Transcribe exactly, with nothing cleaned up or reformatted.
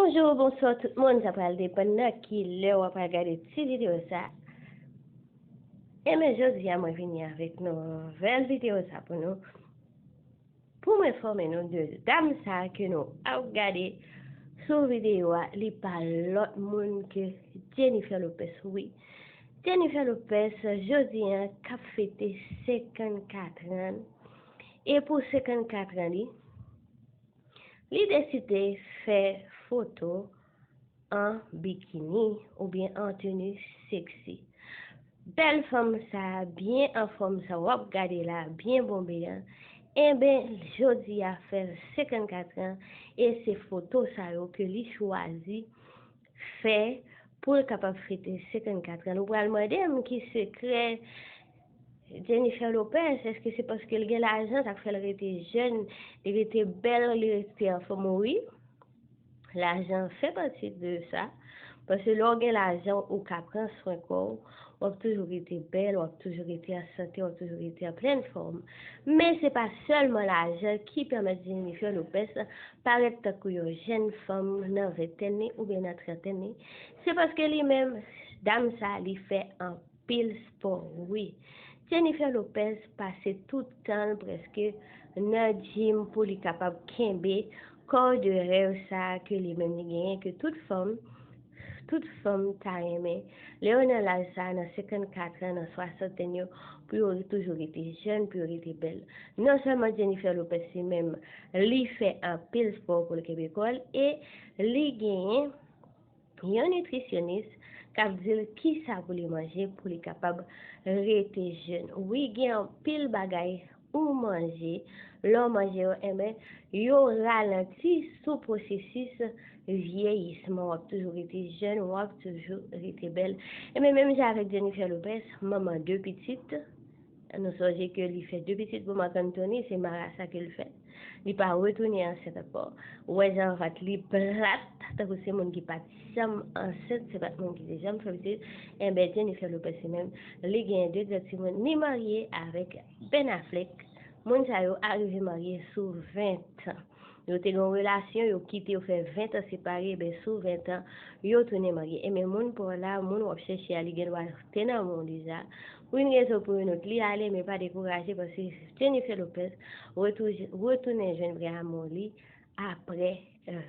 Bonjou, bonswa tout moun, sa pral depann nan ki lè w ap al gade ti videyo sa. Enben, jodi a mwen vini avèk nouvèl videyo sa pou nou. Pou m enfòme nou de dam sa ke nou ap gade sou videyo a, li pa lòt moun ke Jennifer Lopez, wi. Jennifer Lopez, jodi a, k ap fete senkannkat an. E pou senkannkat an li, li deside fè foto an bikini oubyen an teni seksi. Bèl fanm sa, byen anfòm sa, w ap gade la, byen bonbe an. Enben, jodi a fè senkannkat an, e se foto sa yo ke li chwazi fè pou l kapab fete senkannkat an. Nou pral mande m ki sekrè Jennifer Lopez, èske se paske l gen lajan, sa k fè l rete jèn, li rete bèl, li rete anfòm? Wi, lajan fè pati de sa. Paske lè w gen lajan, ou ka pran swen kò w, w ap toujou rete bèl, w ap toujou rete an sante, w ap toujou rete an plèn fòm. Men se pa sèlman lajan ki pèmèt Jennifer Lopez parèt tankou yon jèn fanm nan ventèn li oubyen nan trantèn li. Se paske li menm, dam sa, li fè anpil spò, wi. Jennifer Lopez pase tout tan l prèske nan gym pou li kapab kenbe kò de rèv sa ke li menm li genyen, ke tout fanm, tout fanm ta renmen. Lè yo nan laj sa, nan senkannkat an, nan swasantèn yo, pou yo toujou rete jèn, pou yo rete bèl. Non sèlman Jennifer Lopez li menm, li fè anpil spò pou l kenbe kò l, e li genyen yon nitrisyonis k ap di l kisa pou li manje pou li kapab rete jèn. Wi, gen anpil bagay ou manje, lè w manje yo, enben, yo ralanti sou pwosesis vyeyisman. W ap toujou rete jèn, w ap toujou rete bèl. Enben, menm jan avèk Jennifer Lopez, manman de pitit, nou sonje ke li fè de pitit pou Marc Anthony, se marasa ke l fè. Li pa retounen ansent ankò. Ou wè jan vant li plat, tankou se moun ki pa t janm ansent, se pa t moun ki te janm fè pitit. Enben, Jennifer Lopez li menm, li genyen de grann timoun, li marye avèk Ben Affleck. Moun sa yo arive marye sou ven tan. Yo te gen yon relasyon, yo kite, yo fè ven tan separe, enben sou ven tan, yo tounen marye. Enben, moun pa w la, moun w ap chèche a, li gen dwa te nan men w deja. Pou yon rezon pou yon lòt, li ale, men pa dekouraje, paske Jennifer Lopez retou-, retounen jwenn vrè amou li apre